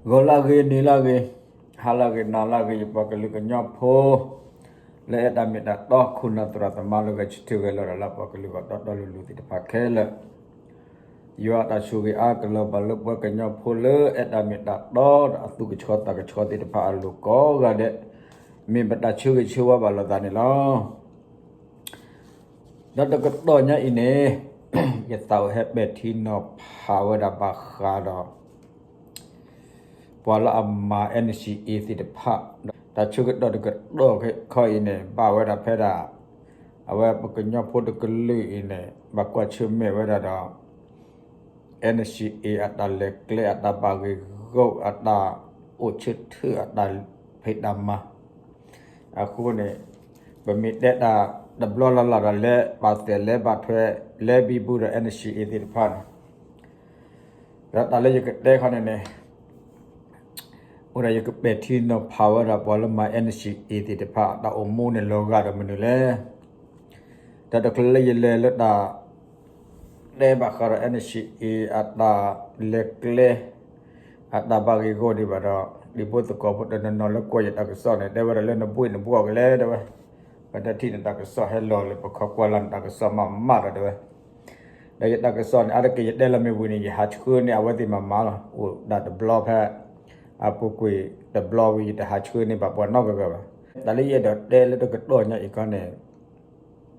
ဂီၤလၢဂ့ၤ နံၤလၢဂ့ၤ, ဟါလၢဂ့ၤ နၤလၢဂ့ၤ ယပှၤကလုာ်ကညီဖိ လၢအဲၣ်တၢ်မ့ၢ်တၢ်တီ ခိၣ်နၢ်သရၣ်သမါလၢဂဲၤဆၢထၢၣ်ဂဲၤလီၤတၢ်လၢပှၤကလုာ်ဂီၢ်တီတီလိၤလိၤသ့ၣ်တဖၣ်ခဲလၢာ်, ယွၤအတၢ်ဆိၣ်ဂ့ၤအါကလီၤဘၣ်လၢပှၤကညီဖိလၢအဲၣ်တၢ်မ့ၢ်တၢ်တီဒီးအသူၣ်ကဆှီသးကဆှီသ့ၣ်တဖၣ်အလိၤကိးဂၤဒဲး, မ့ၢ်ပတၢ်ဆၢဂ့ၤဆၢဝါဘၣ်လိာ်သးန့ၣ်လီၤ. ဒီးတကတီၢ်ညါအံၤန့ၣ် ယသးအိၣ်ဟဲပဲာ်ထံနီၤဖးဝဲဒၣ်ဘၣ်ဃးဒီး ပှၤလၢအမၤ NCA သ့ၣ်တဖၣ်, တၢ်ဆၢကတီၢ်တကတီၢ်ခီအံၤန့ၣ် ဘၣ်ဝဲဒၣ်ဖဲဒၣ် အဝဲပကညီဖိတကလုာ်အံၤန့ၣ် ဘၣ်ကွၢ်ဆၢၣ်မဲာ်ဝဲဒၣ်ဒီး NCA အတၢ်လဲၤကျဲ အတၢ်ဘၣ်ဂ့ၢ်ဂီၢ် အတၢ်အိၣ်ဆၢထၢၣ် အတၢ်ဖံးတၢ်မၤ အဃိန့ၣ် ပမ့ၢ်တဲတၢ်တဘျီလၢ်လၢ်ဒီး လဲၤဘၣ်သဲးလဲၤဘၣ်ထွဲ လဲၤဘံဘူဒီး NCA သ့ၣ်တဖၣ်န့ၣ် ဒီးတၢ်လၢယကတဲခီန့ၣ်န့ၣ် အိၣ်ဒီးယကပဲာ်ထံနီၤဖးဝဲဒၣ်ပှၤလၢမၤ NCA သ့ၣ်တဖၣ် အတၢ်အိၣ်မူန့ၣ်လီၤဂာ်ဒီးမနုၤလဲၣ်. တၢ်တချုးလၢယလဲၤလၢတၢ် တဲဘၣ်ဃးဒီး NCA အတၢ်လဲၤကျဲ အတၢ်ဘၣ်ဂ့ၢ်ဂီၢ်ဒံးဘၣ်ဒီး ဒံဖိသကိးဖိတနီၤနီၤလၢကွၢ်ယတၢ်ကစီၣ်န့ၣ် တဲဝဲဒၣ်လၢနဘှ့ၣ်နဘှီၣ်ကလဲၣ် တဲဝဲ, ပတထံၣ်နတၢ်ကစီၣ်ဟဲလီၤလၢပခီကွၢ်လၢနတၢ်ကစီၣ်မးမးဒီး တဲဝဲ ဒီးယတၢ်ကစီၣ်န့ၣ် အါတက့ၢ်ယတဲလီၤမ့ၢ်ဝံၤန့ၣ် ယဟးဆှၢန့ၢ်အဝဲသ့ၣ်မးမးလီၤ. အိၣ်ဒၣ်တဘျီဖဲ အပူၤကွံာ်တဘျီဝံၤ ယတဟးဆှၢန့ၢ်ဘၣ်ပှၤနီတဂၤဂၤဘၣ်. တၢ်လၢယအဲၣ်ဒိးတဲလၢတကတီၢ်ညါအံၤခီန့ၣ်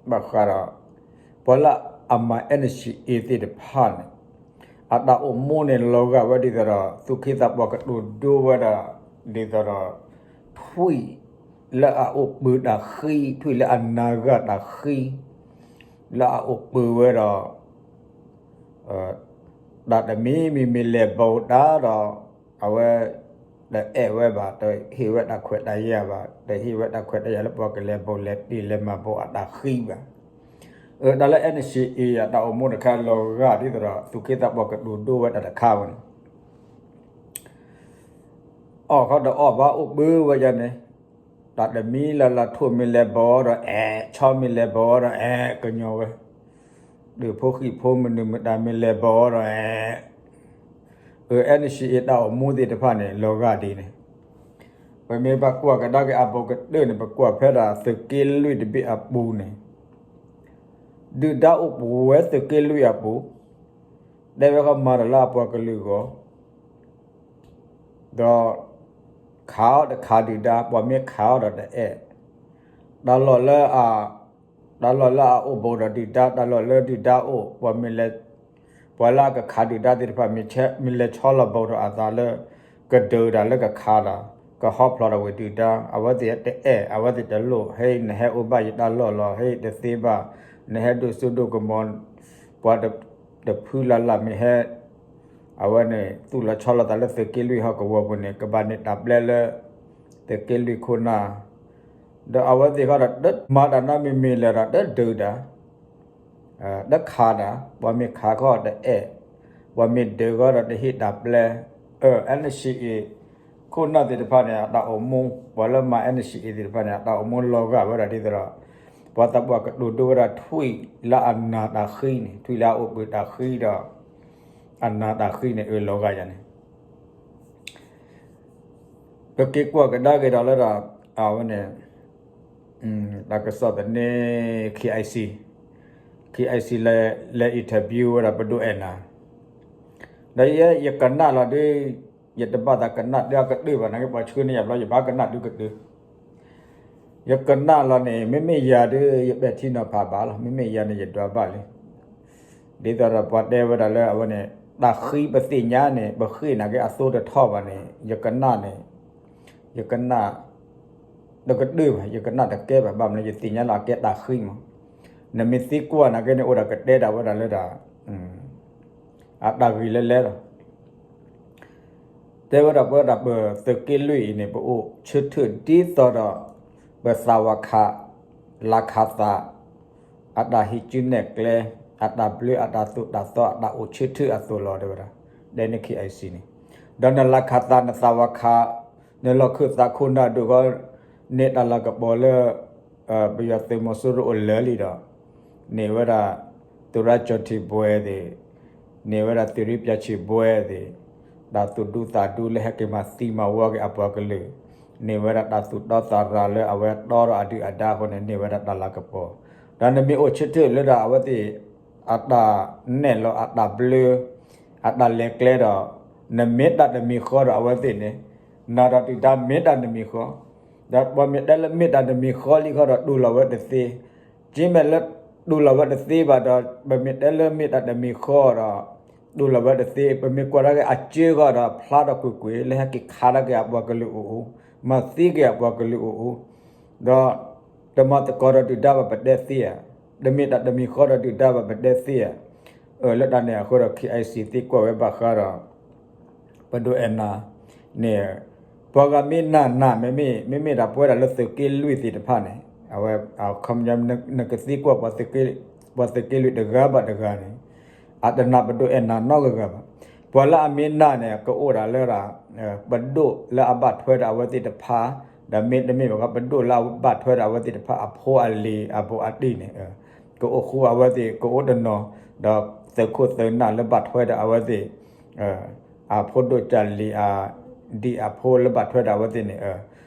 ဘၣ်ဃးဒီး ပှၤလၢအမၤ NCA သ့ၣ်တဖၣ်န့ၣ် အတၢ်အိၣ်မူန့ၣ်လီၤဂာ်ဝဲဒ်သိးဒီး သူၣ်က့သးပှၢ်ကတိၤဒိဝဲဒၣ် ဒ်သိးဒီး ထွံၣ်လၢအအိၣ်ပၢၤတၢ်ဃံ ထွံၣ်လၢအနာ်ဂၢၢ်တၢ်ဃံ လၢအအိၣ်ပၢၤဝဲဒီး တၢ်တမံၤမံၤမ့ၢ်လဲၤဘီတၢ်ဒီး အဝဲ တအဲၣ်ဝဲဘၣ်, တဟ့ၣ်ဝဲတၢ်ခွဲးတၢ်ယာ်ဘၣ်, တဟ့ၣ်ဝဲတၢ်ခွဲးတၢ်ယာ်လၢပှၤကလဲၤဘီလဲၤတ့ၢ်လဲၤမၤဘီအတၢ်ဃံဘၣ်. အတၢ်လၢ NCA အတၢ်အိၣ်မူတခါလီၤဂာ်ဒ်သိးဒီး သူၣ်က့သးပှၢ်ကတိၤဒိဝဲတၢ်တခါဝဲန့ၣ် အီၣ်ခီတအီၣ်ဘၣ်အိၣ်ပၢၤဝဲယၤန့ၣ်, တၢ်တမံၤလၢ်လၢ်ထိၣ်မ့ၢ်လဲၤဘီဒီးအဲၣ်, ဆီမ့ၢ်လဲၤဘီဒီးအဲၣ်, ကညီဝဲ, ဒုးဖိဃံးဖိမနုၤမတၤမ့ၢ်လဲၤဘီဒီးအဲၣ်, အ NCA တၢ်အိၣ်မူသ့ၣ်တဖၣ်န့ၣ် လီၤဂာ်ဒ်န့ၣ်, ပမ့ၢ်ဘၣ်ကွၢ်ကဒါက့ၤအဘူးကတၢၢ်န့ၣ် ပကွၢ်ဖဲဒၣ်သုးက့လွံၢ်တဘ့ၣ်အပူၤန့ၣ် ဒုၣ်ဒါအိၣ်ပူၤဝဲသုးက့လွံၢ်အပူၤ, တဲဝဲဃီမၤတၢ်လၢအပှၤကလုာ်အဂီၢ်, ဒီး ခးအီၤတခးဒုၣ်ဒါ, ပှၤမ့ၢ်ခးအီၤဒီးတအဲၣ်, တၢ်လီၢ်လၢအ တၢ်လီၢ်လၢအအိၣ်ဘူးဒီးဒုၣ်ဒါ, တၢ်လီၢ်လၢဒုၣ်ဒါအိၣ်, ပှၤမ့ၢ်လဲၤ, ပှၤလၢအကခးဒုၣ်ဒါသ့ၣ်တဖၣ် မ့ၢ်လဲၤဆီလီၤဘူးထီၣ်အသးလၢ ကဒုးတၢ်လၢကခးတၢ်, ကဟီဖျိးထီၣ်ဝဲဒုၣ်ဒါ, အဝဲသ့ၣ်တအဲၣ်, အဝဲသ့ၣ်တလိၣ်, ဟဲအံၤနဟဲအိၣ်ဘၣ်ယတၢ်လီၢ်လီၤ, ဟဲအံၤတသ့ဘၣ်, နဟဲဒိၣ်စိဒိၣ်ကမီၤ, ပှၤတဖုလၢ်လၢ်မ့ၢ်ဟဲ အဝဲန့ၣ် သူၣ်လီၤဆီလီၤသးလၢသုးက့လွံၢ်ဟီၣ်ကဝီၤပူၤန့ၣ် ကဘၣ်န့ၢ်တၢ်ပျဲလၢ သုးက့လွံၢ်ခိၣ်နၢ်, ဒီးအဝဲသ့ၣ်ဃီဒီး တမၤတၢ်နီတမံၤမံၤလၢၤဒီး တဒုးတၢ်, တခးတၢ်, ပှၤမ့ၢ်ခးခီတအဲၣ်, ပှၤမ့ၢ်ဒုးဃီဒီးတဟ့ၣ်တၢ်ပျဲ, အ NCA ခိၣ်နၢ်သ့ၣ်တဖၣ်န့ၣ် အတၢ်အိၣ်မူ, ပှၤလၢမၤ NCA သ့ၣ်တဖၣ်န့ၣ် အတၢ်အိၣ်မူလီၤဂာ်ဝဲဒၣ်ဒ်သိးဒီး ပှၤသးပှၢ်ကတိၤဒိဝဲဒၣ်ထွံၣ်လၢအနာ်တၢ်ဃံန့ၣ်, ထွံၣ်လၢအအိၣ်ပၢၤတၢ်ဃံဒီး အနာ်တၢ်ဃံန့ၣ် အၢၣ်လီၤဂာ်ယၤန့ၣ် ပက့ၤကွၢ်ကဒါက့ၤဒီးလၢဒီး အဝဲန့ၣ် တၢ်ကစီၣ်သန့ KIC, KIC လဲၤ interview ဝဲဒၣ်ပဒိၣ်အဲၣ်နၤ, ဒီးယဲယကနၣ်လီၤဒုး, ယတဘၣ်သးကနၣ်ဒုးအကတၢၢ်ဘၣ်, နာ်က့ပှၤဆှၢန့ၢ်ယၤဘျီ ယဘၣ်ကနၣ်ဒုးကတၢၢ် ယကနၣ်လီၤန့ၣ် မ့မ့ၢ်ယၤဒုး ယပဲာ်ထံနီၤဖးဘၣ်လီၤ, မ့မ့ၢ်ယၤန့ၣ် ယဒွးဘၣ်လံ. ဒ်သိးဒီးပှၤတဲဝဲဒၣ်လၢအဝဲန့ၣ် တၢ်ဃံပသ့ၣ်ညါန့ၣ် ပဃ့ၢ်နာ်က့အသိတထီၣ်ဘၣ်န့ၣ် ယကနၣ်န့ၣ် ယကနၣ်တကတၢၢ်ဘၣ်, ယကနၣ်တကဲဘၣ်, ဘၣ်မနုၤ ယသ့ၣ်ညါလၢအကဲတၢ်ဃံမး. နမ့ၢ်သံကွၢ်နာ်က့န့ၣ် အိၣ်ဒီးကတဲဒၣ်ဝဲဒၣ်လၢဒၣ် အတၢ်ဂ့ၢ်လဲၤလဲၤလီၤ. တဲဝဲဒၣ်ပဝဲဒၣ်ပသုးက့လွံၢ်အံၤန့ၣ် ပအိၣ်ဆၢထၢၣ်ဒ်သိးဒီး ပသးဝးခး လၤခးသး အတၢ်ဟံးစုနဲၣ်ကျဲ အတၢ်ဘျၢအတၢ်သိၣ်တၢ်သီအတၢ်အိၣ်ဆၢထၢၣ်အသိးလီၤ တဲဝဲဒၣ် တဲန့ၣ် KIC န့ၣ်. ဒီးနလၤခးသး နသးဝးခး နလီၢ်ခၢၣ်သးခိၣ်နၢ်ဒိၣ်ဃီ န့ၢ်တၢ်လၤကပီၤလၢ ပယီၤသုးမီၤစိရိၤအိၣ်လၢာ်လံဒီး န့ၢ်ဝဲဒၣ် သုးရၣ်ကၠီၣ်ထံးဘွဲသ့ၣ်, န့ၢ်ဝဲဒၣ်သုးရ့ၣ်ပၠးဆံးဘွဲသ့ၣ်, သုး တၢ်သူၣ်ဒူသးဒူလၢဟဲက့ၤမၤသံမၤဝီက့ၤအပှၤကလုာ်, န့ၢ်ဝဲဒၣ်တၢ်သူၣ်တီသးရၤလၢအဝဲတီဒီးအဒုၣ်အဒါအဃိန့ၣ် န့ၢ်ဝဲဒၣ်တၢ်လၤကပီၤ, ဒီးနမ့ၢ်အိၣ်ဆၢထၢၣ်လၢဒၣ်အဝဲသ့ၣ် အတၢ်နဲၣ်လီၤအတၢ်ဘျၢ အတၢ်လဲၤကျဲဒီး နမ့ၢ်တၢ်တမံၤဃီဒီးအဝဲသ့ၣ်န့ၣ်, နၤဒီးဒုၣ်ဒါမ့ၢ်တၢ်တမံၤဃီ, ဒီးပှၤမ့ၢ်တဲလၢမ့ၢ်တၢ်တမံၤဃီလံဃီဒီး တူၢ်လိာ်ဝဲတသ့, က့မ့ၢ်လၢတူၢ်လိာ်ဝဲတသ့ဘၣ်ဒီး ပမ့ၢ်တဲလၢမ့ၢ်တၢ်တမံၤဃီဒီး တူၢ်လိာ်ဝဲတသ့, ပမ့ၢ်ကွၢ်ထီၣ်က့ၤအစၢဃီဒီး ဖျါထီၣ်ကွ့ၢ်ကွ့ၢ် လၢဟဲက့ၤခးထီၣ်က့ၤအပှၤကလုာ်အိၣ်အိၣ်, မၤသံက့ၤအပှၤကလုာ်အိၣ်အိၣ်, ဒီး တမၤသကိးဒီးဒုၣ်ဒါဘၣ်ပတဲသ့ဧါ, တမ့ၢ်တၢ်တမံၤဃီဒီးဒုၣ်ဒါဘၣ်ပတဲသ့ဧါ, လၢတၢ်န့ၣ်အဃိဒီး KIC သံကွၢ်ဝဲဘၣ်ဃးဒီး ပဒိၣ်အဲၣ်နၤန့ၣ်, ပှၤဂၤမ့ၢ်နာ်နာ် မ့မ့ၢ် မ့မ့ၢ်ဒၣ်ပဝဲဒၣ်လၢသုးက့လွံၢ်သ့ၣ်တဖၣ်န့ၣ်, အဝဲအခီပညီ နကသံကွၢ်ပှၤသုးက့လွံၢ်တဂၤဘၣ်တဂၤန့ၣ်, အတနာ်ပဒိၣ်အဲၣ်နၤနီတဂၤဂၤဘၣ်. ပှၤလၢအမ့ၢ်နာ်န့ၣ် ကအိၣ်ဒၣ်လၢဒၣ် ပဒိၣ်လၢအဘၣ်ထွဲဒီးအဝဲသ့ၣ်တဖၣ်, ဒီးမ့တမ့ၢ်ဘၣ်ခီ ပဒိၣ်လၢအဘၣ်ထွဲဒီးအဝဲသ့ၣ်တဖၣ်အဖိအလံၤအဘူးအတံၢ်န့ၣ်, ကအိၣ်ဃူအဝဲသ့ၣ်ကအိၣ်တနီၤ, ဒီးသုးခိၣ်သုးနၢ်လၢဘၣ်ထွဲဒီးအဝဲသ့ၣ် အဖိဒိၣ်ကၢ်လံၤအဒံၣ်အဖိလၢဘၣ်ထွဲဒီးအဝဲသ့ၣ်န့ၣ်,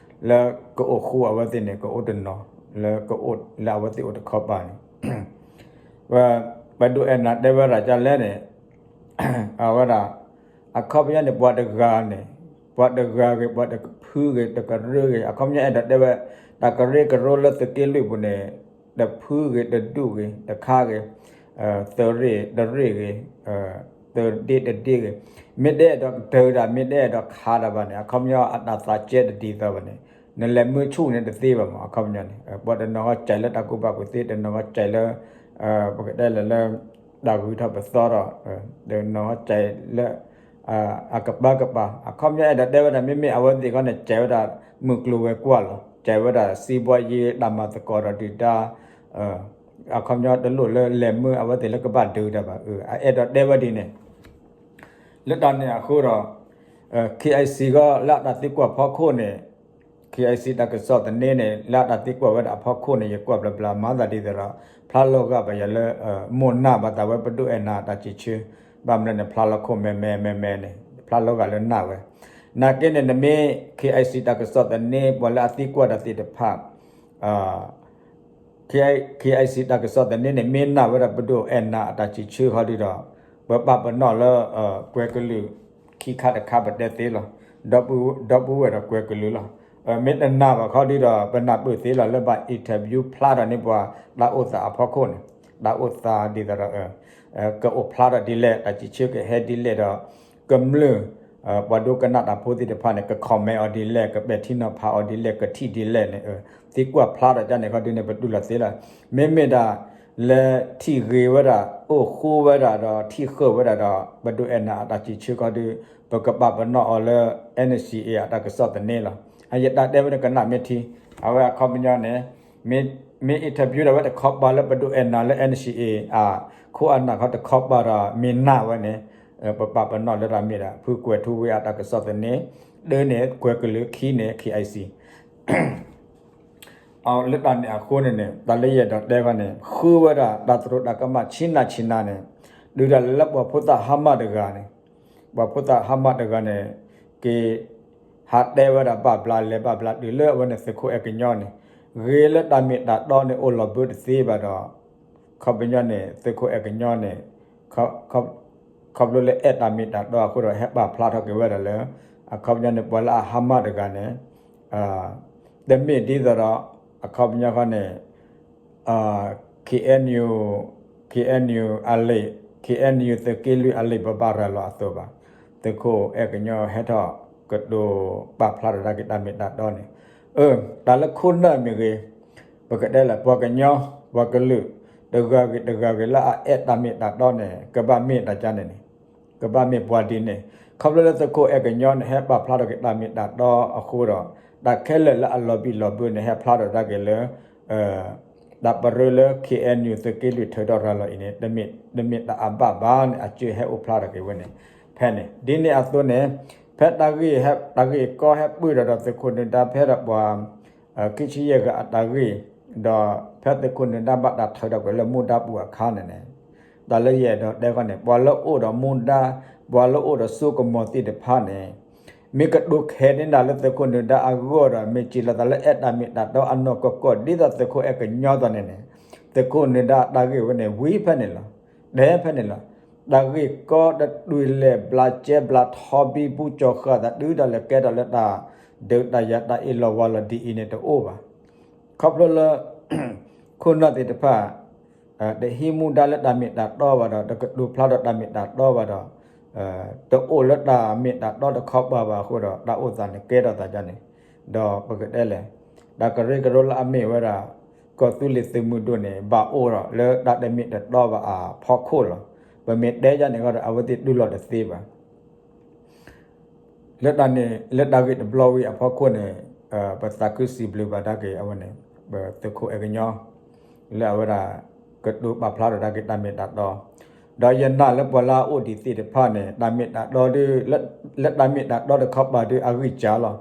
လၢကအိၣ်ဃူအဝဲသ့ၣ်န့ၣ် ကအိၣ်တနီၤ, လၢကအိၣ်လၢအဝဲသ့ၣ်အိၣ်တခီပၤန့ၣ်, ပဒိၣ်အဲၣ်နၤတဲဝဲဒၣ်ဒ်လဲၣ်န့ၣ်, အဝဲဒၣ် အခီပညီန့ၣ် ပှၤတဂၤန့ၣ်, ပှၤတဂၤဂ့ၤ ပှၤတဖုဂ့ၤ တကရၢဂ့ၤ အခီပညီအဲၣ်ဒိးတဲဝဲ, တၢ်ကရၢကရိလၢသုးက့လွံၢ်ပူၤန့ၣ်, တဖုဂ့ၤ တဒူၣ်ဂ့ၤ တခါဂ့ၤ, သုးရ့ၣ်တရ့ၣ်ဂ့ၤ, သုးဒ့တဒ့ဂ့ၤ, မ့ၢ်တအဲၣ်ဒိးကတၢၢ်တၢ် မ့ၢ်တအဲၣ်ဒိးခးတၢ်ဘၣ်န့ၣ် အခီပညီအတၢ်သးကဲတဒ်သိးဘၣ်န့ၣ်, နလဲၤမၢဆူၣ်န့ၣ်တသ့ဘၣ်မး အခီပညီန့ၣ်, ပှၤတနီၤဃီကဲးလၢတၢ်ကူၣ်ဘၣ်ကူၣ်သ့ တနီၤဃီကဲးလၢ ပကတဲလၢ လၢ တၢ်ဂုၤထီၣ်ပသီထီၣ်, တနီၤဃီကဲးလၢ အကပၤကပၤ အခီပညီအဲၣ်ဒိးတဲဝဲဒၣ် မ့မ့ၢ်အဝဲသ့ၣ်ခီန့ၣ် ကဲးဝဲဒၣ်မုၢ်ကျိၤဝဲၤကွာ်လီၤ, ကဲးဝဲဒၣ်စံးဘှီယ့တၢ်မၤသကိးဒီးဒုၣ်ဒါ, အခီပညီတလိၣ်လၢလဲၤမၢအဝဲသ့ၣ်လၢကဘၣ်ဒုးတၢ်ဘၣ်, အအဲၣ်ဒိးတဲဝဲဒ်န့ၣ် လၢတၢ်န့ၣ်အဃိဒီး KIC ဂီၢ်လၢအတၢ်သံကွၢ်ဖီခိၣ်န့ၣ်, KIC တၢ်ကစီၣ်သန့န့ၣ် လၢအတၢ်သံကွၢ်ဝဲဒၣ်အဖီခိၣ်န့ၣ် ယကွၢ်ဘျီဘျီ မၤသးဒ်သိးဒီး ဖျါလီၤဂာ်ဘၣ်ယၤလၢ မိၢ်နၢ်ဘၣ်သးဝဲပဒိၣ်အဲၣ်နၤတၢ်စံးဆၢ, ဘၣ်မနုၤန့ၣ် ဖျါလီၤခိၣ်မဲမဲမဲမဲန့ၣ် ဖျါလီၤဂာ်လၢနၢ်ဝဲ, နာ်က့န့ၣ် နမ့ၢ် KIC တၢ်ကစီၣ်သန့ ပှၤလၢအသံကွၢ်တၢ်သ့ၣ်တဖၣ် KIC တၢ်ကစီၣ်သန့န့ၣ် မ့ၢ်နာ်ဝဲဒၣ်ပဒိၣ်အဲၣ်နၤအတၢ်စံးဆၢခီဒုဒီး ပပာ်ပနီၣ်လၢ ကွဲကလုာ်ခံခါတခါပတဲသ့လီၤ. ဒီပုၢ်ဝဲၢ်ဒီးကွဲကလုာ်လီၤ. မ့ၢ်တနာ်ဘၣ်ခီဒုဒီး ပနၢ်ပၢၢ်သ့လီၤ လၢဘၣ် interview ဖျါထီၣ်န့ၢ်ပှၤတၢ်အိၣ်သးအဖီခိၣ်န့ၣ်, တၢ်အိၣ်သးဒ်သိးဒီး ကအိၣ်ဖျါထီၣ်ဒ်လဲၣ် တၢ်စံးဆၢကဟဲဒ်လဲၣ်ဒီး ကမျၢၢ် ပှၤဒိကနၣ်တၢ်ဖိသ့ၣ်တဖၣ်န့ၣ် က comment အီၤဒ်လဲၣ် ကပဲာ်ထံနီၤဖးအီၤဒ်လဲၣ် ကထံၣ်ဒ်လဲၣ်န့ၣ် သံကွၢ်ဖျါထီၣ်ဒ်န့ၣ်ခီဒုန့ၣ် ပတူၢ်လိာ်သ့လီၤ. မ့မ့ၢ်ဒၣ် လဲၤထံၣ်ဂ့ၤဝဲဒၣ် အိၣ်ဃူဝဲဒၣ်ဒီးထံၣ်ဃုာ်ဝဲဒၣ်ဒီး ပဒိၣ်အဲၣ်နၤအတၢ်စံးဆၢခီဒု ပကပာ်ပနီၣ်အီၤလၢ NCA အတၢ်ကစီၣ်သန့လီၤ. အယတၢ်တဲဝဲန့ၣ်ကနၣ်မ့ၢ်ထံ, အဝဲအခီပညီန့ၣ် မ့ၢ် interview ဒီးဝဲတခီပၤလၢပဒိၣ်အဲၣ်နၤလၢ NCA အခိၣ်အနၢ်ခီတခီပၤဒီးမ့ၢ်နာ်ဝဲန့ၣ် ပပာ်ပနီၣ်လၢတၢ်မ့ၢ်ဒၣ် ဖုကွဲၤထူဝ့အတၢ်ကစီၣ်သန့, တၢန့ၣ် ကွဲကလုာ် ခံန့ၣ် KIC လၢတၢ်န့ၣ်အဃိန့ၣ်န့ၣ် တၢ်လၢယအဲၣ်ဒိးတဲခီန့ၣ် ဃုဝဲဒၣ်တၢ်သရူးတၢ်ကမၣ်ဆံးနၤဆံးနၤန့ၣ် ဒုးတၢ်လၢပှၤဖိသၣ်ဟါမၢ်တဂၤန့ၣ်, ပှၤဖိသၣ်ဟါမၢ်တဂၤန့ၣ် က့ၤ ဟးတဲဝဲဒၣ်ဘၣ်ဘျါလဲၤဘၣ်ဘျါတုၤလၢအဝဲန့ၣ် သုးခိၣ်အဲၣ်ကညီန့ၣ် ဂ့ၤလၢတၢ်မ့ၢ်တၢ်တီန့ၣ် အိၣ်လီၤဘၢတသ့ဘၣ်ဒီး ခီပညီန့ၣ် သုးခိၣ်အဲၣ်ကညီန့ၣ် ခီဖျိလၢအဲၣ်တၢ်မ့ၢ်တၢ်တီအဃိဒီး ဟဲပာ်ဖျါထီၣ်က့ၤဝဲဒၣ်လၢ အခီပညီန့ၣ် ပှၤလၢအဟါမၢ်တဂၤန့ၣ် တမ့ၢ်ဒ်သိးဒီး အခီပညီခီန့ၣ် KNU, KNU အလံာ်, KNU သုးက့လွံၢ်အလံာ်ပဘၣ်ရၤလီၤအသိးဘၣ်. သုးခိၣ်အဲၣ်ကညီဟဲထီၣ်ကတိၤပာ်ဖျါထီၣ်ဒၣ်က့ၤတၢ်မ့ၢ်တၢ်တီန့ၣ်, တၢ်လၢခိၣ်နၢ်မ့ၢ်ဂ့ၤ, ပကတဲလၢပှၤကညီ, ပှၤကလုာ် တဂၤဂ့ၤတဂၤဂ့ၤလၢအအဲၣ်တၢ်မ့ၢ်တၢ်တီန့ၣ် ကဘၣ်မ့ၢ်တၢ်ကါန့ၣ်န့ၣ် ကဘၣ်မ့ၢ်ပှၤဒ်န့ၣ်, ခီဖျိလၢသုးခိၣ်အဲၣ်ကညီန့ၣ် ဟဲပာ်ဖျါထီၣ်က့ၤတၢ်မ့ၢ်တၢ်တီအဃိဒီး တၢ်ခဲလၢာ်လၢအလီၤဘံၣ်လီၤဘၢန့ၣ် ဟဲဖျါထီၣ်ဒၣ်က့ၤလၢ တၢ်ပရၢလၢ KNU သုးက့လွံၢ်ထုးထီၣ်ရၤလီၤအံၤန့ၣ် တမ့ၢ်တၢ်အဘၣ်ဘၣ်န့ၣ် အစၢဟဲအိၣ်ဖျါထီၣ်က့ၤဝဲန့ၣ် ဖဲန့ၣ် ဒ်န့ၣ်အသိးန့ၣ် ဖဲတၢ်ဂ့ၢ် တၢ်ဂ့ၢ်ကီဟဲပၢၢ်ထီၣ်ဒီးသုးခိၣ်နၢၤဒါဖဲဒီးပှၤ ခံဆံယဲၢ်ဂၤအတၢ်ဂ့ၢ်, ဒီးဖဲသုးခိၣ်နၢၤဒါဘၣ်တၢ်ထုးထီၣ်ကွံာ်လၢမူဒါပူၤအခါန့ၣ်န့ၣ်, တၢ်လၢယအဲၣ်ဒိးတဲခီန့ၣ် ပှၤလၢအိၣ်ဒီးမူဒါ ပှၤလၢအိၣ်ဒီးစိကမီၤသ့ၣ်တဖၣ်န့ၣ် မ့ၢ်ကတိၤခဲန့ၢ်နၤလၢသုးခိၣ်နၢၤဒါအဂီၢ်ဒီး မ့ၢ်စံးလီၤသးလၢအဲၣ်တၢ်မ့ၢ်တၢ်တီအနီၢ်ကီၢ်ကီၢ် ဒ်သိးသုးခိၣ်အဲၣ်ကညီသိးန့ၣ်န့ၣ် သုးခိၣ်နၢၤဒါအတၢ်ဂ့ၢ်ဝဲန့ၣ် ဝံၤဖဲန့ၣ်လီၤ. တဲဖဲန့ၣ်လီၤ. တၢ်ဂ့ၢ်ကီတတုၤလဲၣ် ဘျးကဲဘျးထီဘံဘူကၠီၤဃာ်သးတုၤဒၣ်လဲာ်ကဲထီၣ်လၢတၢ် ဒုးတၢ်ယၤတၢ်အ့ၣ်လိာ်ဝီလိာ်ဒ်အံၤန့ၣ်တအိၣ်ဘၣ်. ခီဖျိလၢ ခိၣ်နၢ်သ့ၣ်တဖၣ် တဟံးမူဒါလၢတၢ်မ့ၢ်တၢ်တီဘၣ်ဒီး တကတိၤဖျါဒီးတၢ်မ့ၢ်တၢ်တီဘၣ်ဒီး တအိၣ်လၢတၢ်မ့ၢ်တၢ်တီတခီပၤဘၣ်အဃိဒီး တၢ်အိၣ်သးန့ၣ်ကဲထီၣ်သးဒ်န့ၣ်, ဒီးပကတဲလဲၣ်, တၢ်ကရၢကရိလၢအမ့ၢ်ဝဲဒၣ် ကီၢ်သူလ့ၤသုးမုၢ်ဒိၣ်န့ၣ် ဘၣ်အိၣ်ဒီးလၢတၢ်တမ့ၢ်တတီဘၣ်အဖီခိၣ်လီၤ. ပမ့ၢ်တဲဒ်န့ၣ်ဃီဒီး အဝဲသ့ၣ်တူၢ်လိာ်တသ့ဘၣ်. လၢတၢ်န့ၣ် လၢတၢ်ဂ့ၢ်တဘျီဝံၤအဖီခိၣ်န့ၣ် ပသးခုစံးဘျုးဘၣ်ဒၣ်က့ၤအဝဲန့ၣ် ပသုးခိၣ်အဲၣ်ကညီ လၢအဝဲဒၣ် ကတိၤပာ်ဖျါထီၣ်ဒၣ်က့ၤတၢ်မ့ၢ်တၢ်တီ, ဒီးယနာ်လၢပှၤလၢအအိၣ်ဒံးသ့ၣ်တဖၣ်န့ၣ် တၢ်မ့ၢ်တၢ်တီဒ် လၢတၢ်မ့ၢ်တၢ်တီတခီပၤဒ်အဂံၢ်စၢ်လီၤ.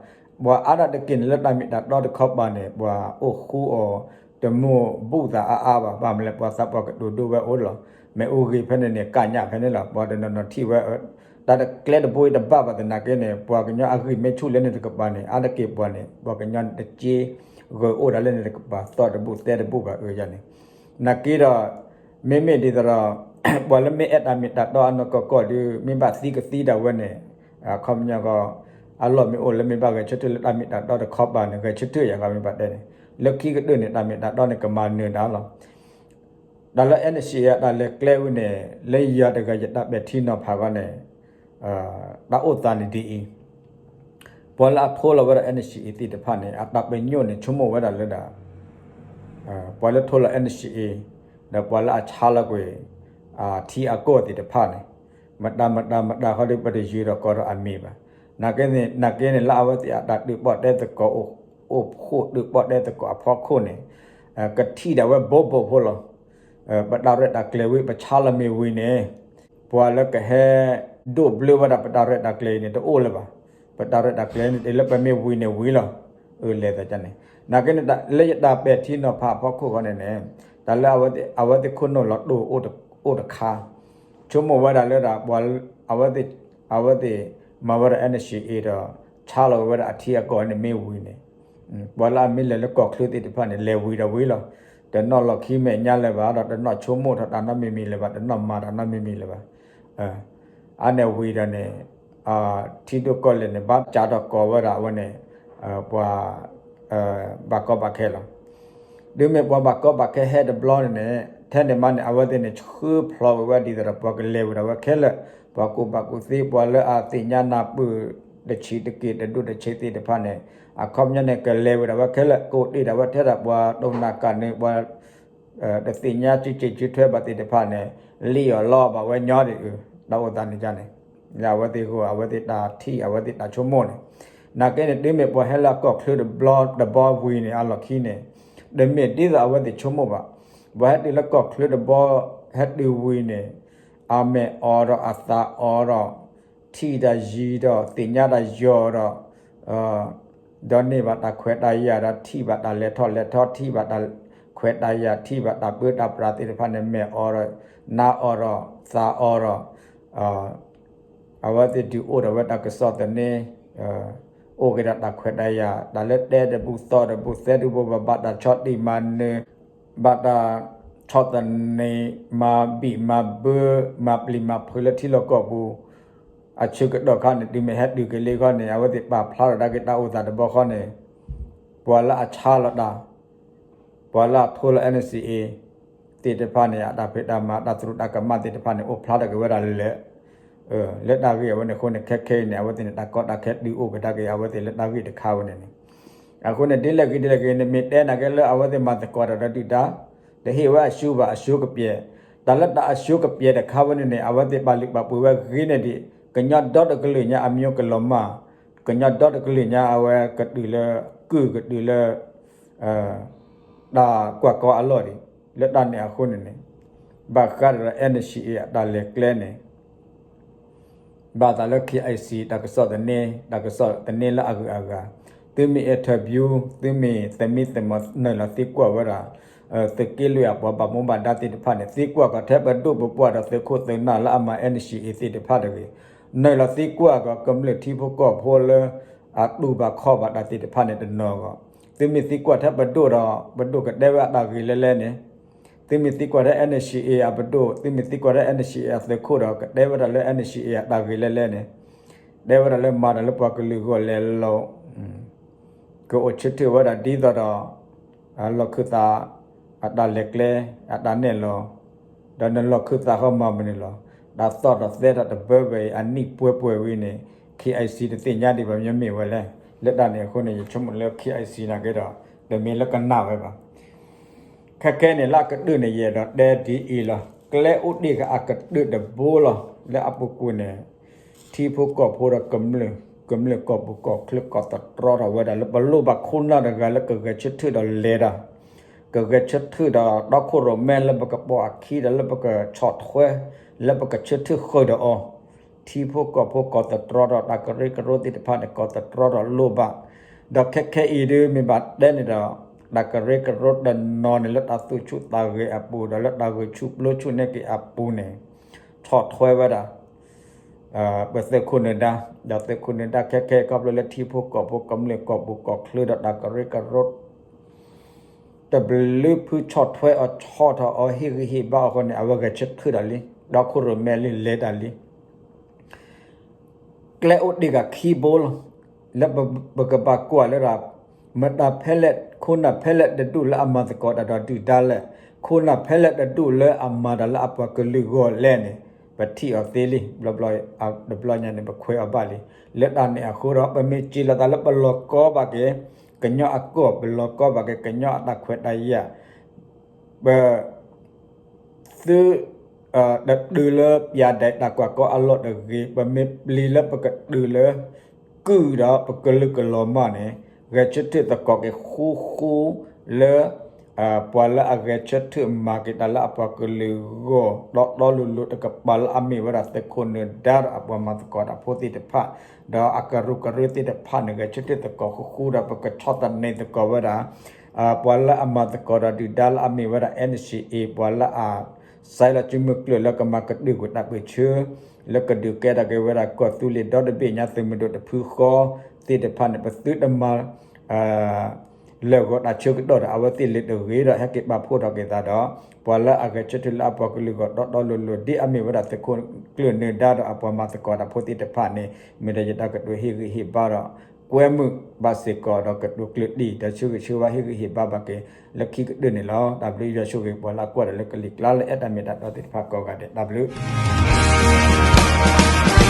ပှၤအါဒၣ်တက့ၢ်န့ၣ် လၢတၢ်မ့ၢ်တၢ်တီတခီပၤန့ၣ် ပှၤအိၣ်ဃူအီၤ တမုာ်ဘူၣ်သးအါအါဘၣ်. ဘၣ်မနုၤလဲၣ် ပှၤသးပှၢ်ကတိၤဒိဝဲအိၣ်လီၤ. မ့ၢ်အိၣ်ဂ့ၤဖဲန့ၣ်န့ၣ် ကညးဖဲန့ၣ်လီၤ. ပှၤတနီၤနီၤထံၣ်ဝဲ တၢ်တကျဲတဘိအံၤတဘၣ်ဘၣ်သနာ်က့န့ၣ် ပှၤကညီအဂံၢ်မ့ၢ်ဆူၣ်လၢန့ၣ်တကပၤန့ၣ် အါတက့ၢ်ပှၤန့ၣ် ပှၤကညီန့ၣ်တက့ၢ် ဂၢၢ်အိၣ်ဒၣ်လၢန့ၣ်တကပၤ သီၣ်တဘူၣ်သဲတဘူၣ်ဘၣ်အၢယၤန့ၣ်. နာ်က့ဒီး မ့မ့ၢ်ဒ်သိးဒီး ပှၤလၢမ့ၢ်အဲၣ်တၢ်မ့ၢ်တၢ်တီအနီၢ်ကီၢ်ကီၢ်ဒီး မ့ၢ်ဘၣ်သံကသံဒၣ်ဝဲန့ၣ် အခီပညီကီး အလီၢ်မ့ၢ်အိၣ်လၢမ့ၢ်ဘၣ်ဂဲၤဆၢထၢၣ်လၢတၢ်မ့ၢ်တၢ်တီတခီပၤန့ၣ် ဂဲၤဆၢထၢၣ်ယၤဂီၢ်မ့ၢ်ဘၣ်တဲန့ၣ် လၢခံကတၢၢ်န့ၣ် တၢ်မ့ၢ်တၢ်တီန့ၣ် ကမၤနၢၤတၢ်လီၤ. တၢ်လၢ NCA အတၢ်လဲၤကျဲဝံၤန့ၣ် လၢယၤတဂၤယတၢ်ပဲာ်ထံနီၤဖးဂီၢ်န့ၣ် တၢ်အိၣ်သးန့ၣ်ဒ်အံၤ, ပှၤလၢအထိလီၤဝဲဒၣ် NCA သ့ၣ်တဖၣ်န့ၣ် အတၢ်ပညိၣ်န့ၣ် ဆိကမိၣ်ဝဲဒၣ်လၢဒၣ် ပှၤလၢထိလီၤ NCA ဒီးပှၤလၢအဆါလီၤကွံာ် ထံအကီၢ်သ့ၣ်တဖၣ်န့ၣ် မတၤမတၤမတၤဃီဒီး ပတယုာ်ဒီးကိးထီၣ်အမံၤဘၣ်. နာ်က့န့ၣ် နာ်က့န့ၣ် လၢအဝဲသ့ၣ်အတၢ်ဒုးပီၣ်တဲသကိး အိၣ်ဖှိၣ်ဒုးပီၣ်တဲသကိးအဖီခိၣ်န့ၣ် ကထံၣ်ဒၣ်ဝဲဘိဘိဖိလီၤ. ပတၢ်ရဲၣ်တၢ်ကျဲၤဝံၤ ပဆါလီၤမ့ၢ်ဝံၤန့ၣ် ပှၤလၢကဟဲဒိးဘျၢဝဲဒၣ်ပတၢ်ရဲၣ်တၢ်ကျဲၤအံၤန့ၣ် တအိၣ်လၢၤဘၣ်. ပတၢ်ရဲၣ်တၢ်ကျဲၤန့ၣ် တုၤလၢပမ့ၢ်ဝံၤန့ၣ်ဝံၤလီၤ. အလဲၤသးန့ၣ် နာ်က့န့ၣ် လၢယတၢ်ပဲာ်ထံနီၤဖးအဖီခိၣ်ဃီန့ၣ်န့ၣ် တၢ်လၢအဝဲသ့ၣ်ခိၣ်နူာ်လီၤတိၢ်အိၣ်တခါ ဆိကမိၣ်ဝဲဒၣ်လၢဒၣ် အဝဲသ့ၣ် အဝဲသ့ၣ်မၤဝဲဒၣ် NCA ဒီး ဆါလီၤဝဲဒၣ်အထံအကီၢ်န့ၣ်မ့ၢ်ဝံၤန့ၣ် ပှၤလၢအမ့ၢ်လဲၤလၢကီၢ်ချၢသ့ၣ်တဖၣ်န့ၣ် လဲၤဝံၤဒီးဝံၤလီၤ. တနီၣ်လီၢ်ခံမဲာ်ညါလၢၤဘၣ်ဒီး တနီၣ်ဆိကမိၣ်ထီၣ်တၢ်နီတမံၤမံၤလၢၤဘၣ်, တနီၣ်မၤတၢ်နီတမံၤမံၤလၢၤဘၣ်. အါန့ၣ်ဝံၤဒီးန့ၣ် ထံဒိၣ်ကီၢ်လဲၢ်န့ၣ် ဘၣ်စးထီၣ်ကိးဝဲဒၣ်အဝဲန့ၣ် ပှၤ ဘၣ်ကီဘၣ်ခဲလီၤ. တုၤမ့ၢ်ပှၤဘၣ်ကီဘၣ်ခဲဟဲတဘျီန့ၣ်န့ၣ် ထဲန့ၣ်မးန့ၣ် အဝဲသ့ၣ်န့ၣ် ဆှၢဖျိးဝဲဒ်သိးဒီး ပှၤကလဲၤဝဲဒၣ်ဝဲခဲလၢာ်, ပှၤကူၣ်ဘၣ်ကူၣ်သ့ ပှၤလၢအသ့ၣ်ညါနၢ်ပၢၢ်တဆံးတက့ၢ် တဒိၣ်တဆံးသ့ၣ်တဖၣ်န့ၣ် အခီပညီန့ၣ် ကလဲၤဝဲဒၣ်ဝဲခဲလၢာ်, ကအိၣ်တ့ၢ်ဒၣ်ဝဲထဲဒၣ်ပှၤတိၢ်နၢ်ကၢ်န့ၣ် ပှၤ တသ့ၣ်ညါစုစ့ၣ်စုထွဲဘၣ်သ့ၣ်တဖၣ်န့ၣ် လံၣ်အီၤလီဘၣ်ဝဲညီဒ်အုး တၢ်အိၣ်သးန့ၣ်န့ၣ် လၢအဝဲသ့ၣ်ဂီၢ် အဝဲသ့ၣ်တၢ်ထံၣ် အဝဲသ့ၣ်တၢ်ဆိကမိၣ်န့ၣ်. နာ်က့န့ၣ် တုၤမ့ၢ်ပှၤဟဲလၢကီၢ်ချၢတဘျီတဘီဝံၤန့ၣ် အလီၢ်ခံန့ၣ် တမ့ၢ်ဒ်သိးအဝဲသ့ၣ်ဆိကမိၣ်ဘၣ်. ပှၤဟဲတုၤလၢကီၢ်ချၢတဘျီ ဟဲတုၤဝံၤန့ၣ် အမဲာ်အီၤဒီးအသးအီၤဒီး ထံၣ်တၢ်ယံၤဒီး သ့ၣ်ညါတၢ်ယီၤဒီး ဒီးန့ၢ်ဘၣ်တၢ်ခွဲးတၢ်ယာ်ဒီး ထံၣ်ဘၣ်တၢ်လဲၤထီၣ်လဲၤထီ ထံၣ်ဘၣ်တၢ်ခွဲးတၢ်ယာ် ထံၣ်ဘၣ်တၢ်ပၢတၢ်ပြးသ့ၣ်တဖၣ်န့ၣ် မဲာ်အီၤဒီး နါအီၤဒီး သးအီၤဒီး အဝဲသ့ၣ်ဒုးအိၣ်ဒီးဝဲတၢ်ကစီၣ်သန့, အိၣ်က့ၤဒီးတၢ်ခွဲးတၢ်ယာ် တၢ်လၢတဲတဘူၣ်သီတဘူၣ်သဲတဘူၣ်ဘၣ် ဘၣ်တၢ်ဆီၣ်တံၢ်မၤနၢၤ ဘၣ်တၢ်ဆီၣ်သနံး မၤဘံၣ်မၤဘၢ မၤပျံၤမၤဖုးလၢထံလီၢ်ကီၢ်ပူၤ အဆၢကတီၢ်ခါန့ၣ် တုၤမ့ၢ်ဟဲတုၤက့ၤလံခီန့ၣ် အဝဲသ့ၣ်ပာ်ဖျါထီၣ်ဒၣ်က့ၤတၢ်အိၣ်သးတဘျီဃီန့ၣ် ပှၤလၢအဆါလီၤတၢ် ပှၤလၢအထိလီၤ NCA သ့ၣ်တဖၣ်န့ၣ် အတၢ်ဖံးတၢ်မၤ တၢ်သရူးတၢ်ကမၣ်သ့ၣ်တဖၣ်န့ၣ် အိၣ်ဖျါထီၣ်က့ၤဝဲဒၣ်လၢ လၢတၢ်ဂ့ၢ်အဝဲန့ၣ်အဃိန့ၣ် ခဲခဲအံၤန့ၣ် အဝဲသ့ၣ်န့ၣ် တၢ်ကီတၢ်ခဲဒုးအိၣ်က့ၤဒၣ်က့ၤ အဝဲသ့ၣ်လၢတၢ်ဂ့ၢ်တခါဝဲန့ၣ်န့ၣ် အဃိန့ၣ် ဒ်လဲၣ်ဂ့ၤဒ်လဲၣ်ဂ့ၤန့ၣ် မ့ၢ်တဲနာ်က့လၢအဝဲသ့ၣ်မၤသကိးတၢ်ဒီးဒုၣ်ဒါ တဟ့ၣ်ဝဲအဆူဘၣ် အဆူကပျဲၢ်, တၢ်လၢတၢ်အဆူကပျဲၢ်တခါဝဲန့ၣ်န့ၣ် အဝဲသ့ၣ်ပာ်လုၢ်ပာ်ပှ့ၤဝဲဂ့ၤန့ၢ်ဒံး ကညီဒီတကလုာ်ညါအမျိုးကလီၤမၢ်, ကညီဒီတကလုာ်ညါအဝဲကတုၤလၢ ကုၢ်ကတုၤလၢ တၢ်ကွၢ်ကီအလီၢ်ဒံး လၢတၢ်န့ၣ်အဃိန့ၣ်န့ၣ် ဘၣ်ဃးဒီး NCA အတၢ်လဲၤကျဲန့ၣ် ဘၣ်သးလၢ KIC တၢ်ကစီၣ်သန့, တၢ်ကစီၣ်သန့လၢအဂုၤအဂၤ, သုမ့ၢ် interview သုမ့ၢ်သမံသမိးနုာ်လီၤသံကွၢ်ဝဲဒၣ် သုးက့လွံၢ်အပှၤဘၣ်မူဘၣ်ဒါသ့ၣ်တဖၣ်န့ၣ် သံကွၢ်ကီးထဲပဒိၣ်ပပှၢ်ဒီးသုးခိၣ်သုးနၢ်လၢအမၤ NCA သ့ၣ်တဖၣ်တဂ့ၤ နုာ်လီၤသံကွၢ်ကီး ကမျၢၢ်ထံဖိကီၢ်ဖိလၢ အတူၢ်ဘၣ်ခီၣ်ဘၣ်တၢ်သ့ၣ်တဖၣ်န့ၣ်တနီၤဂီၢ်, သုမ့ၢ်သံကွၢ်ထဲပဒိၣ်ဒီး ပဒိၣ်ကတဲဝဲအတၢ်ဂ့ၤလဲၣ်လဲၣ်န့ၣ်, သုမ့ၢ်သံကွၢ်ထဲ NCA အပဒိၣ်, သုမ့ၢ်သံကွၢ်ထဲ NCA အသုးခိၣ်ဒီး ကတဲဝဲဒၣ်လၢ NCA အတၢ်ဂ့ၤလဲၣ်လဲၣ်န့ၣ်, တဲဝဲဒၣ်လၢမၤတၢ်လၢပှၤကလုာ်ဂီၢ်လဲၤလီၤ ကအိၣ်ဆၢထၢၣ်ဝဲဒၣ်ဒ်သိးဒီး လီၢ်ခၢၣ်သး အတၢ်လဲၤကျဲ အတၢ်နဲၣ်လီၤ, ဒီးနလီၢ်ခၢၣ်သးဃီမၤမနုၤလီၤ. တၢ်သီၣ်ဒီးသဲတၢ်တဘၢဘၢအံၤ အနံၣ်ပှဲၤပှဲၤဝံၤန့ၣ် KIC တသ့ၣ်ညါဒံးဘၣ် မ့ၢ်မ့ၢ်ဝဲလဲၣ်. လၢတၢ်န့ၣ်အဃိန့ၣ် ယဆိကမိၣ်လၢ KIC နာ်က့ဒီး တမ့ၢ်လၢကနၣ်ဝဲဘၣ်. ခဲခဲန့ၣ် လၢအကတၢၢ်န့ၣ် ယအဲၣ်ဒိးတဲဒ်အံၤလီၤ. ကျဲအိၣ်တ့ၢ်ဃာ်အကတၢၢ်တဘိလီၤ. လၢအပူၤကွံာ်န့ၣ် ထံဖိကီၢ်ဖိဒီးကမျၢၢ်, ကမျၢၢ်ကီၢ်ပူၤကီၢ်ချၢ ကီၢ်သတြီထီၣ်ဝဲဒၣ်လၢပလိၣ်ဘၣ်ခိၣ်နၢ်တဂၤလၢကဂဲၤဆၢထၢၣ်ဒီးလဲၤတၢ်, ကဂဲၤဆၢထၢၣ်ဒီးတီခိၣ်ရိၣ်မဲလၢပကပိာ်အခံဒီးလၢပကဆီၣ်ထွဲ, လၢပကဆၢထၢၣ်ဃုာ်ဒီးအီၤ ထံဖိကီၢ်ဖိကီၢ်သတြီဒီးတၢ်ကရၢကရိသ့ၣ်တဖၣ်န့ၣ် ကီၢ်သတြီဒီးလိၣ်ဘၣ်. ဒီးခဲခဲအံၤဒုးမ့ၢ်ဘၣ်တဲန့ၣ်ဒီး တၢ်ကရၢကရိတနီၤန့ၣ် လၢတၢ်သူၣ်ဆူၣ်သးဂဲၤအပူၤ ဒီးလၢတၢ်ဂဲၤဆူၣ်ပျိဆူၣ်န့ၢ်က့ၤအပူၤန့ၣ် ဆီၣ်ထွဲဝဲဒၣ် ပသုးခိၣ်နၢၤဒါ, ဒီးသုးခိၣ်နၢၤဒါခဲခဲခီဖျိလၢထံဖိကီၢ်ဖိ ကမျၢၢ်ကီၢ်ပူၤကီၢ်ချၢဒီးတၢ်ကရၢကရိ တဘျုးဖုဆီၣ်ထွဲအီၤဆီၣ်ထီၣ်အီၤဟ့ၣ်ဂံၢ်ဟ့ၣ်ဘါအီၤအဃိန့ၣ် အဝဲဂဲၤဆၢထၢၣ်ဒီးလံ, တီခိၣ်ရိၣ်မဲလံ လဲၤတၢ်လံ. ကျဲအိၣ်တ့ၢ်ဃာ်ခံဘိလီၤ. လၢပကဘၣ်ကွၢ်လၢဒၣ် မတၤဖဲလဲၣ် ခိၣ်နၢ်ဖဲလဲၣ်တဒူၣ်လၢအမၤသကိးတၢ်ဒီးဒုၣ်ဒါလဲၣ်, ခိၣ်နၢ်ဖဲလဲၣ်တဒူၣ်လၢအမၤတၢ်လၢအပှၤကလုာ်ဂီၢ်လဲၣ်န့ၣ် ပထံၣ်အီၤသ့လံ. ဘျီဘျီ တဘျီညါန့ၣ် ပခွဲးအီၤဘၣ်လံ. လၢတၢ်န့ၣ်အဃိဒီး ပမ့ၢ်စံးလီၤသးလၢပလီၢ်ကီဘၣ်က့ၤ ကညီအကီၢ်, ပလီၢ်ကီဘၣ်က့ၤ ကညီအတၢ်ခွဲးတၢ်ယာ်, ပ သု တတုၤလၢပၠးဒဲးတၢ်ကွၢ်ကီအလီၢ်တဂ့ၤ, ပမ့ၢ်ပျံၤလၢပကတုၤလၢ ကုၢ်ဒီးပကလုာ်ကလီၤမၢ်န့ၣ် ဂဲၤဆၢထၢၣ်သကိးက့ၤဃူဃူလၢ ပှၤလၢအဂဲၤဆၢထၢၣ်မၤက့ၤတၢ်လၢအပှၤကလုာ်ဂီၢ် တီတီလိၤလိၤတကပၤလၢအမ့ၢ်ဝဲဒၣ်သုးခိၣ်နၢၤဒါဒီးအပှၤမၤသကိးတၢ်ဖိသ့ၣ်တဖၣ်, ဒီးအကရူၢ်ကရၢသ့ၣ်တဖၣ်န့ၣ် ဂဲၤဆၢထၢၣ်သကိးဃူဃူဒီးပကဆီၣ်သနံးသကိးဝဲဒၣ် ပှၤလၢအမၤသကိးဒီးဒုၣ်ဒါလၢအမ့ၢ်ဝဲဒၣ် NCA ပှၤလၢအ စဲလီၤစုမုၢ်ကျၢၢ်လၢကမၤကဒုၣ်ကွံာ်တၢ်ပၢၢ်ဆၢ လၢကဒုးကဲထီၣ်က့ၤဝဲဒၣ်ကီၢ်သူလ့ၤဒီတဘ့ၣ်ညါသုးမုၢ်ဒိၣ်တဖုဃီသ့ၣ်တဖၣ်န့ၣ် ပသုတမၤ လၢာ်ဂီၤတၢ်ဆၢကတီၢ်ဒီးအဝဲသ့ၣ်လၢၤတဂ့ၤဒီး ဟဲက့ၤပာ်ဖှိၣ်ထီၣ်က့ၤသးဒီး ပှၤလၢအဂဲၤဆၢထၢၣ်လၢအပှၤကလုာ်ဂီၢ်တီတီလိၤလိၤ ဒ်အမ့ၢ်ဝဲဒၣ်သုးခိၣ်ကျၢၢ်နၢၤဒါဒီးအပှၤမၤသကိးတၢ်ဖိသ့ၣ်တဖၣ်န့ၣ် မ့ၢ်ဒီးယတၢ်ကတိၤဟ့ၣ်ဂံၢ်ဟ့ၣ်ဘါဒီး ကွဲမုာ်ဘၣ်စ့ၢ်ကီးဒီးကတိၤကျၢၢ်တံၢ် ဒီးဆၢဂ့ၤဆၢဝါဟ့ၣ်ဂံၢ်ဟ့ၣ်ဘါဘၣ်က့ၤ လၢခံကတၢၢ်န့ၣ်လီၤ. တၢ်ဘျုးယွၤဆိၣ်ဂ့ၤပှၤလၢအကွၢ်ဒီးလၢကလံၤကျါလၢအဲၣ်တၢ်မ့ၢ်တၢ်တီသ့ၣ်တဖၣ်ကိးဂၤဒဲး တၢ်ဘျုး